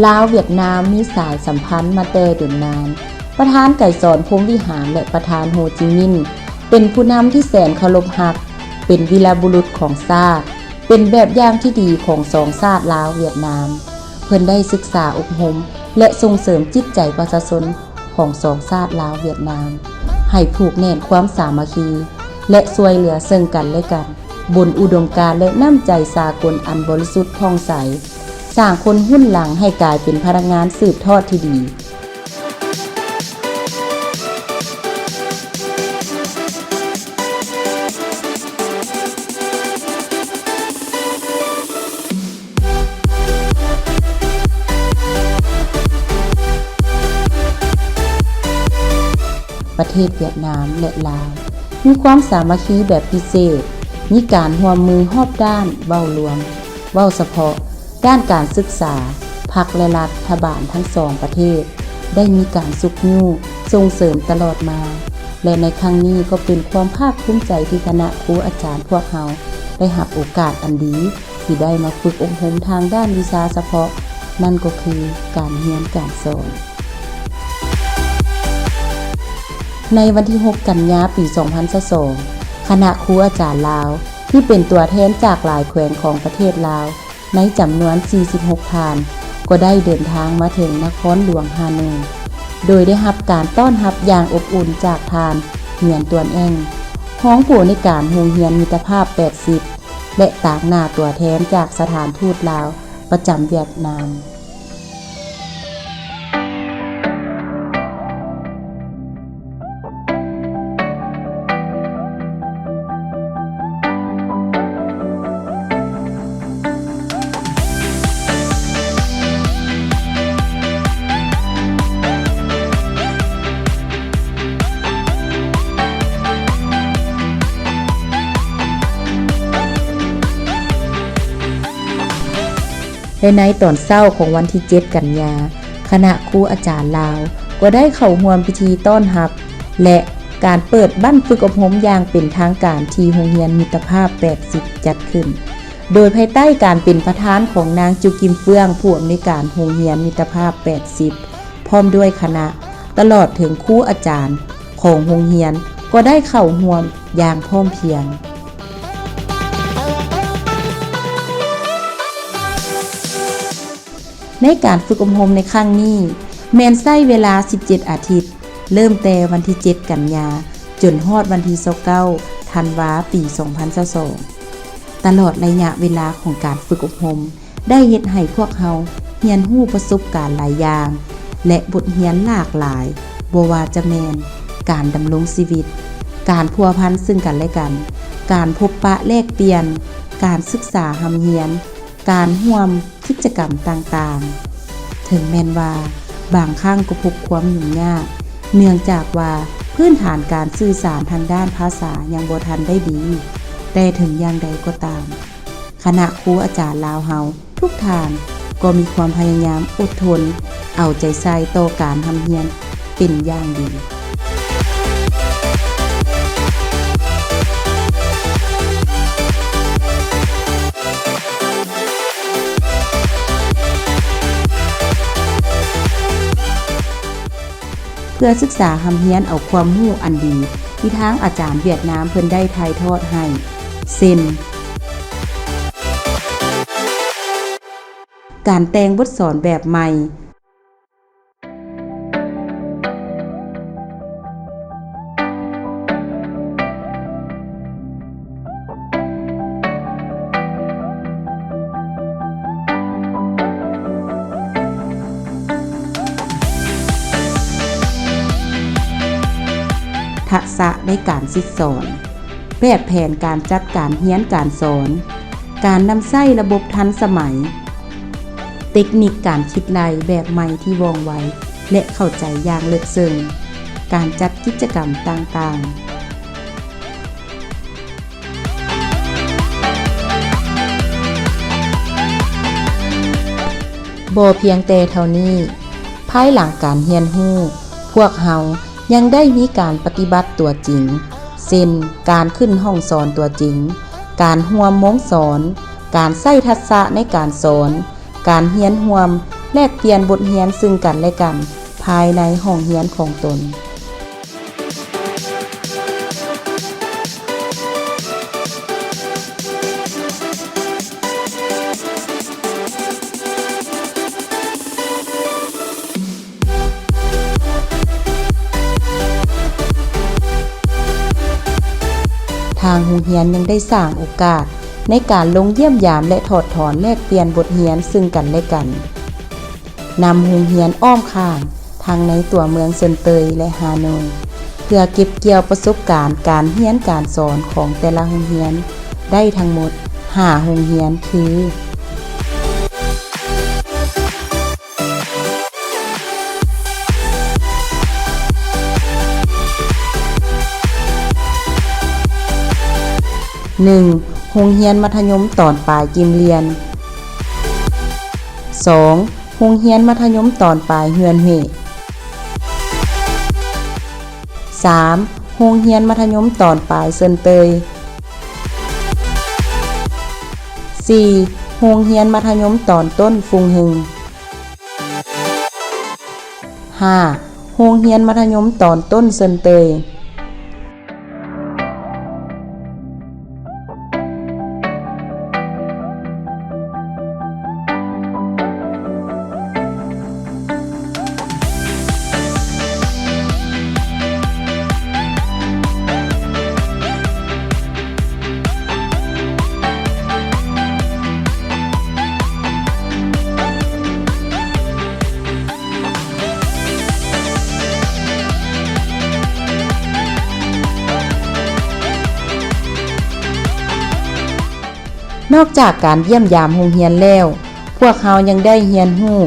ລາວ-ຫວຽດນາມມີສາຍສຳພັນມາແຕ່ດົນນານ. ປະທານໄກສອນ ພົມວິຫານ ແລະ ປະທານໂຮຈິມິນ ເປັນຜູ້ນຳທີ່ແສນເຄົາລົບຮັກ, ເປັນວີລະບຸລຸດຂອງຊາດ, ເປັນແບບຢ່າງທີ່ດີຂອງສອງຊາດລາວ-ຫວຽດນາມ. ເພິ່ນໄດ້ສຶກສາອົບຮົມ ແລະ ສົ່ງເສີມຈິດໃຈປະຊາຊົນຂອງສອງຊາດລາວ-ຫວຽດນາມ ໃຫ້ຜູກແໜ້ນຄວາມສາມັກຄີ ແລະ ຊ່ວຍເຫຼືອເຊິ່ງກັນແລະກັນ ບົນອຸດົມການ ແລະ ນ້ຳໃຈສາກົນອັນບໍລິສຸດຜ່ອງໃສ, ສ້າງຄົນຮຸ່ນຫຼັງໃຫ້ກາຍເປັນພະນັກງານສືບທອດທີ່ດີ. ປະເທດຫວຽດນາມ ແລະ ລາວ ມີຄວາມສາມັກຄີແບບພິເສດ, ມີການຮ່ວມມືຮອບດ້ານ, ເວົ້າລວມ, ເວົ້າສະເພາະ, ດ້ານການສຶກສາ, ພັກ ແລະ ລັດຖະບານທັງສອງປະເທດ ໄດ້ມີການຊຸກຍູ້ສົ່ງເສີມຕະຫຼອດມາ ແລະ ໃນຄັ້ງນີ້ກໍເປັນຄວາມພາກພູມໃຈທີ່ຄະນະຄູອາຈານພວກເຮົາໄດ້ຮັບໂອກາດອັນດີ ທີ່ໄດ້ມາຝຶກອົບຮົມທາງດ້ານວິຊາສະເພາະ, ນັ້ນກໍຄືການຮຽນການສອນ. ໃນວັນທີຫົກ ກັນຍາ ປີສອງພັນຊາວສອງ ຄະນະຄູອາຈານລາວ ທີ່ເປັນຕົວແທນຈາກຫຼາຍແຂວງຂອງປະເທດລາວ ໃນຈຳນວນສີ່ສິບຫົກທ່ານ ກໍໄດ້ເດີນທາງມາເຖິງນະຄອນຫຼວງຮ່າໂນ້ຍ ໂດຍໄດ້ຮັບການຕ້ອນຮັບຢ່າງອົບອຸ່ນຈາກທ່ານ ຫງວນ ຕວນແອງ ຮອງຜູ້ອຳນວຍການໂຮງຮຽນມິດຕະພາບແປດສິບ ແລະ ຕາງໜ້າຕົວແທນຈາກສະຖານທູດລາວປະຈຳຫວຽດນາມ. ແລະ ໃນຕອນເຊົ້າຂອງວັນທີເຈັດ ກັນຍາ, ຄະນະຄູອາຈານລາວກໍໄດ້ເຂົ້າຮ່ວມພິທີຕ້ອນຮັບ ແລະ ການເປີດບັ້ນຝຶກອົບຮົມຢ່າງເປັນທາງການທີ່ໂຮງຮຽນມິດຕະພາບແປດສິບຈັດຂຶ້ນ ໂດຍພາຍໃຕ້ການເປັນປະທານຂອງນາງ ຈູກິມເຟືອງ ຜູ້ອຳນວຍການໂຮງຮຽນມິດຕະພາບແປດສິບ ພ້ອມດ້ວຍຄະນະ, ຕະຫຼອດເຖິງຄູອາຈານຂອງໂຮງຮຽນກໍໄດ້ເຂົ້າຮ່ວມຢ່າງພ້ອມພຽງ. ໃນການຝຶກອົບຮົມໃນຄັ້ງນີ້ ແມ່ນໃຊ້ເວລາສິບເຈັດອາທິດ, ເລີ່ມແຕ່ວັນທີເຈັດ ກັນຍາ ຈົນຮອດວັນທີຊາວເກົ້າ ທັນວາ ປີສອງພັນຊາວສອງ. ຕະຫຼອດໄລຍະເວລາຂອງການຝຶກອົບຮົມ ໄດ້ເຮັດໃຫ້ພວກເຮົາຮຽນຮູ້ປະສົບການຫຼາຍຢ່າງ ແລະ ບົດຮຽນຫຼາກຫຼາຍ, ບໍ່ວ່າຈະແມ່ນການດຳລົງຊີວິດ, ການພົວພັນເຊິ່ງກັນແລະກັນ, ການພົບປະແລກປ່ຽນ, ການສຶກສາຮ່ຳຮຽນ, ການຮ່ວມກິດຈະກຳຕ່າງໆ. ເຖິງແມ່ນວ່າບາງຄັ້ງກໍພົບຄວາມຫຍຸ້ງຍາກ ເນື່ອງຈາກວ່າພື້ນຖານການສື່ສານທາງດ້ານພາສາຍັງບໍ່ທັນໄດ້ດີ, ແຕ່ເຖິງຢ່າງໃດກໍຕາມ, ຄະນະຄູອາຈານລາວເຮົາທຸກທ່ານກໍມີຄວາມພະຍາຍາມອົດທົນເອົາໃຈໃສ່ຕໍ່ການຮ່ຳຮຽນເປັນຢ່າງດີ. ເພື່ອສຶກສາຮ່ຳຮຽນເອົາຄວາມຮູ້ອັນດີທີ່ທາງອາຈານຫວຽດນາມເພິ່ນໄດ້ຖ່າຍທອດໃຫ້ ເຊັ່ນ ການແຕ່ງບົດສອນແບບໃໝ່, ທັກສະໃນການສິດສອນ, ແບບແຜນການຈັດການຮຽນການສອນ, ການນຳໃຊ້ລະບົບທັນສະໄໝ, ເຕັກນິກການຄິດໄລ່ແບບໃໝ່ທີ່ວ່ອງໄວ ແລະ ເຂົ້າໃຈຢ່າງເລິກເຊິ່ງ, ການຈັດກິດຈະກຳຕ່າງໆ. ບໍ່ພຽງແຕ່ເທົ່ານີ້, ພາຍຫຼັງການຮຽນຮູ້, ພວກເຮົາຍັງໄດ້ມີການປະຕິບັດຕົວຈິງ, ເຊັ່ນ ການຂຶ້ນຫ້ອງສອນຕົວຈິງ, ການຮ່ວມໂມງສອນ, ການໃຊ້ທັກສະໃນການສອນ, ການຮຽນຮ່ວມ ແລກປ່ຽນບົດຮຽນຊຶ່ງກັນແລະກັນພາຍໃນຫ້ອງຮຽນຂອງຕົນ. ທາງໂຮງຮຽນຍັງໄດ້ສ້າງໂອກາດໃນການລົງຢ້ຽມຢາມ ແລະ ຖອດຖອນແລກປ່ຽນບົດຮຽນຊຶ່ງກັນແລະກັນ ນຳໂຮງຮຽນອ້ອມຂ້າງ ທັງໃນຕົວເມືອງເຊິນເຕີຍ ແລະ ຮາໂນຍ ເພື່ອເກັບກ່ຽວປະສົບການການຮຽນການສອນຂອງແຕ່ລະໂຮງຮຽນໄດ້ທັງໝົດຫ້າໂຮງຮຽນຄື ໜຶ່ງ ໂຮງຮຽນມັດທະຍົມຕອນປາຍກິມລຽນ. ສອງ ໂຮງຮຽນມັດທະຍົມຕອນປາຍເຮືອນເຮ. ສາມ ໂຮງຮຽນມັດທະຍົມຕອນປາຍເຊິນເຕີຍ. ສີ່ ໂຮງຮຽນມັດທະຍົມຕອນຕົ້ນຟຸງເຮງ. ຫ້າ ໂຮງຮຽນມັດທະຍົມຕອນຕົ້ນເຊິນເຕີຍ. ນອກຈາກການຢ້ຽມຢາມໂຮງຮຽນແລ້ວ, ພວກເຮົາຍັງໄດ້ຮຽນຮູ້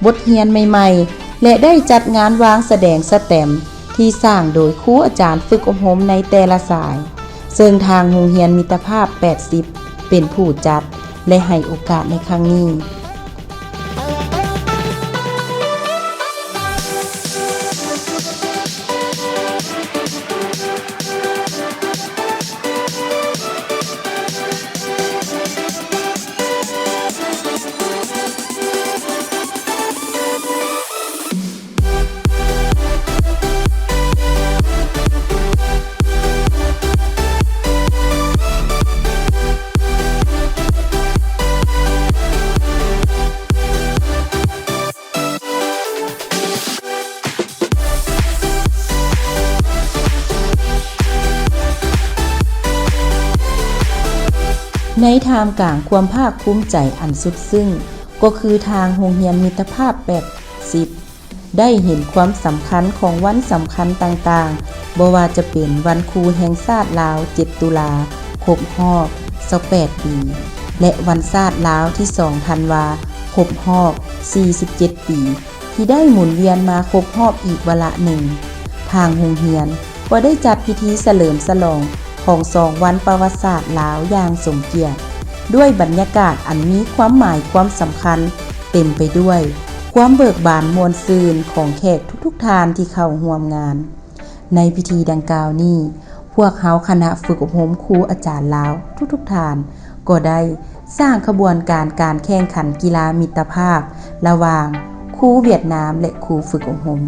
ບົດຮຽນໃໝ່ໆ ແລະ ໄດ້ຈັດງານວາງສະແດງສະແຕມທີ່ສ້າງໂດຍຄູອາຈານຝຶກອົບຮົມໃນແຕ່ລະສາຍ, ເຊິ່ງທາງໂຮງຮຽນມິດຕະພາບແປດສິບ ເປັນຜູ້ຈັດ ແລະ ໃຫ້ໂອກາດໃນຄັ້ງນີ້. ໃນທ່າມກາງຄວາມພາກພູມໃຈອັນສຸດຊຶ້ງ, ກໍຄືທາງໂຮງຮຽນມິດຕະພາບແປດສິບ ໄດ້ເຫັນຄວາມສຳຄັນຂອງວັນສຳຄັນຕ່າງໆ, ບໍ່ວ່າຈະເປັນວັນຄູແຫ່ງຊາດລາວ ເຈັດ ຕຸລາ ຄົບຮອບຊາວແປດປີ ແລະ ວັນຊາດລາວທີສອງ ທັນວາ ຄົບຮອບສີ່ສິບເຈັດປີ ທີ່ໄດ້ໝູນວຽນມາຄົບຮອບອີກວາລະໜຶ່ງ. ທາງໂຮງຮຽນກໍໄດ້ຈັດພິທີສະເຫຼີມສະຫຼອງຂອງສອງວັນປະຫວັດສາດລາວຢ່າງສົມກຽດ, ດ້ວຍບັນຍາກາດອັນມີຄວາມໝາຍຄວາມສຳຄັນ, ເຕັມໄປດ້ວຍຄວາມເບີກບານມ່ວນຊື່ນຂອງແຂກທຸກໆທ່ານທີ່ເຂົ້າຮ່ວມງານ. ໃນພິທີດັ່ງກ່າວນີ້, ພວກເຮົາຄະນະຝຶກອົບຮົມຄູອາຈານລາວທຸກໆທ່ານ ກໍໄດ້ສ້າງຂະບວນການການແຂ່ງຂັນກິລາມິດຕະພາບລະຫວ່າງຄູຫວຽດນາມ ແລະ ຄູຝຶກອົບຮົມ,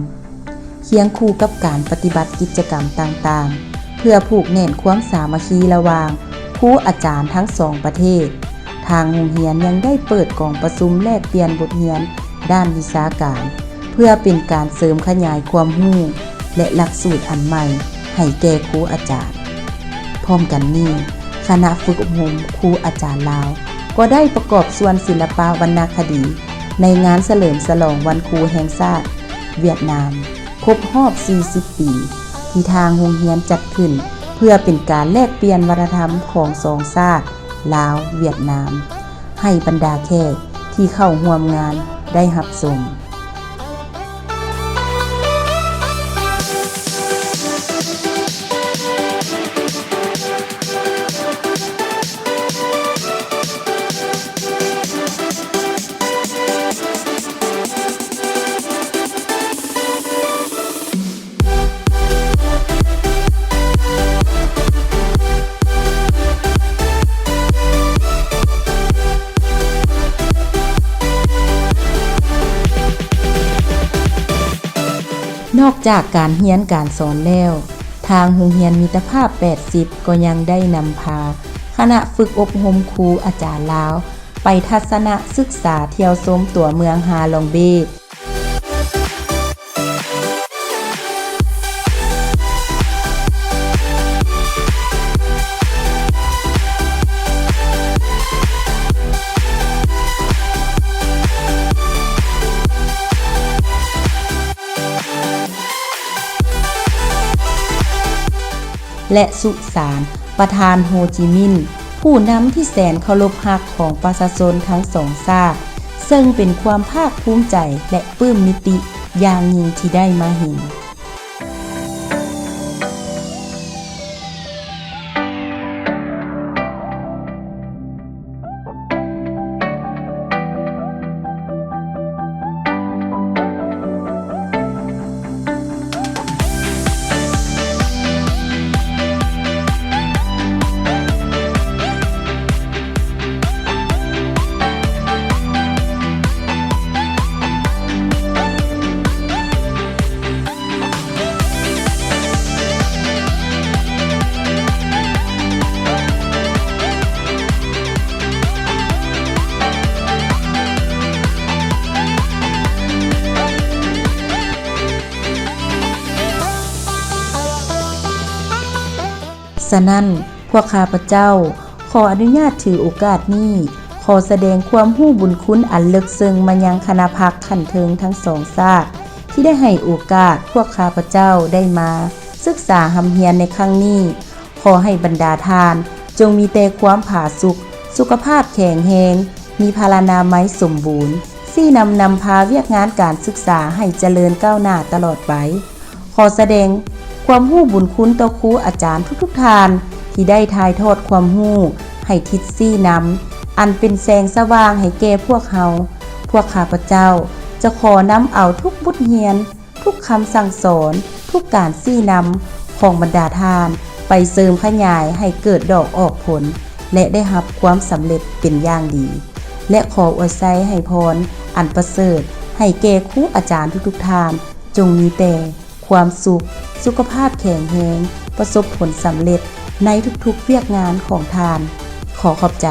ຄຽງຄູ່ກັບການປະຕິບັດກິດຈະກຳຕ່າງໆ ເພື່ອຜູກແໜ້ນຄວາມສາມັກຄີລະຫວ່າງຄູອາຈານທັງສອງປະເທດ. ທາງໂຮງຮຽນຍັງໄດ້ເປີດກອງປະຊຸມແລກປ່ຽນບົດຮຽນດ້ານວິຊາການ ເພື່ອເປັນການເສີມຂະຫຍາຍຄວາມຮູ້ ແລະ ຫຼັກສູດອັນໃໝ່ໃຫ້ແກ່ຄູອາຈານ. ພ້ອມກັນນີ້, ຄະນະຝຶກອົບຮົມຄູອາຈານລາວ ກໍໄດ້ປະກອບສ່ວນສິລະປະວັນນະຄະດີ ໃນງານສະເຫຼີມສະຫຼອງວັນຄູແຫ່ງຊາດຫວຽດນາມ ຄົບຮອບສີ່ສິບປີ ທີ່ທາງໂຮງຮຽນຈັດຂຶ້ນ ເພື່ອເປັນການແລກປ່ຽນວັດທະນະທຳຂອງສອງຊາດ ລາວ-ຫວຽດນາມ ໃຫ້ບັນດາແຂກທີ່ເຂົ້າຮ່ວມງານໄດ້ຮັບຊົມ. ໃ ນອກຈາກການຮຽນການສອນແລ້ວ, ທາງໂຮງຮຽນມິດຕະພາບແປດສິບ ກໍຍັງໄດ້ນຳພາຄະນະຝຶກອົບຮົມຄູອາຈານລາວ ໄປທັດສະນະສຶກສາທ່ຽວຊົມຕົວເມືອງຮາລອງເບ ແລະ ສຸສານ ປະທານໂຮຈິມິນ ຜູ້ນຳທີ່ແສນເຄົາລົບຮັກຂອງປະຊາຊົນທັງສອງຊາດ, ເຊິ່ງເປັນຄວາມພາກພູມໃຈ ແລະ ປຶ້ມປິຕິຢ່າງຍິ່ງທີ່ໄດ້ມາເຫັນ. ສະນັ້ນ, ພວກຂ້າພະເຈົ້າ ຂໍອະນຸຍາດຖືໂອກາດນີ້ ຂໍສະແດງຄວາມຮູ້ບຸນຄຸນອັນເລິກເຊິ່ງມາຍັງຄະນະພັກຂັ້ນເທິງທັງສອງຊາດ ທີ່ໄດ້ໃຫ້ໂອກາດພວກຂ້າພະເຈົ້າໄດ້ມາສຶກສາຮ່ຳຮຽນໃນຄັ້ງນີ້. ຂໍໃຫ້ບັນດາທ່ານຈົ່ງມີແຕ່ຄວາມຜາສຸກ, ສຸຂະພາບແຂງແຮງ, ມີພະລານາໄມສົມບູນ, ຊີ້ນຳນຳພາວຽກງານການສຶກສາໃຫ້ຈະເລີນກ້າວໜ້າຕະຫຼອດໄປ. ຂໍສະແດງຄວາມຮູ້ບຸນຄຸນຕໍ່ຄູອາຈານທຸກໆທ່ານ ທີ່ໄດ້ຖ່າຍທອດຄວາມຮູ້ໃຫ້ທິດຊີ້ນຳ ອັນເປັນແສງສະຫວ່າງໃຫ້ແກ່ພວກເຮົາ. ພວກຂ້າພະເຈົ້າຈະຂໍນຳເອົາທຸກບົດຮຽນ, ທຸກຄຳສັ່ງສອນ, ທຸກການຊີ້ນຳຂອງບັນດາທ່ານ ໄປເສີມຂະຫຍາຍໃຫ້ເກີດດອກອອກຜົນ ແລະ ໄດ້ຮັບຄວາມສຳເລັດເປັນຢ່າງດີ ແລະ ຂໍອວຍໄຊໃຫ້ພອນອັນປະເສີດໃຫ້ແກ່ຄູອາຈານທຸກໆທ່ານ ຈົ່ງມີແຕ່ຄວາມສຸກ, ສຸຂະພາບແຂງແຮງ, ປະສົບຜົນສຳເລັດໃນທຸກໆວຽກງານຂອງທ່ານ. ຂໍຂອບໃຈ.